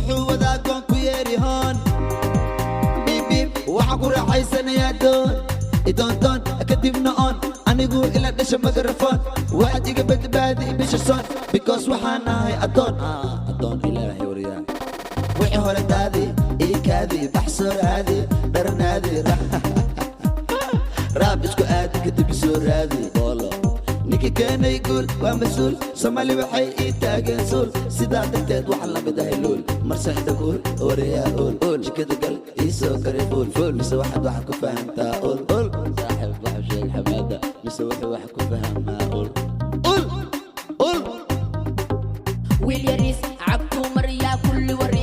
Wuxuu wadaa goon ku yeeri hoon biib biib. Waxaan ku raaxaysanayaa doon idoondoon, kadibna oon anigu ila dhasha mikrofon. Waxaad iga badbaadi bisha soon, because waxaan ahay addoon. Addoon Ilaahay waryaa. Wixii hore daadi, ii kaadi, baxsoo raadi, dharnaadi, raab isku aadi, kadib isoo raadi boolo. Ninka keenay guul waa mas-uul. Soomaali waxay ii taageen suul, sidaa darteed waxaan la mid ahay luul. Marse inta kuul wariyaa uul uul, jikada gal, ii soo kari fuul fuul. Mise waxaad wax ku fahamtaa ul ul? Saaxiib, waxu sheeg xamaada, mise wuxuu wax ku fahamaa ul ul ul? Wiil yariis cagtuu mariyaa kulli wari.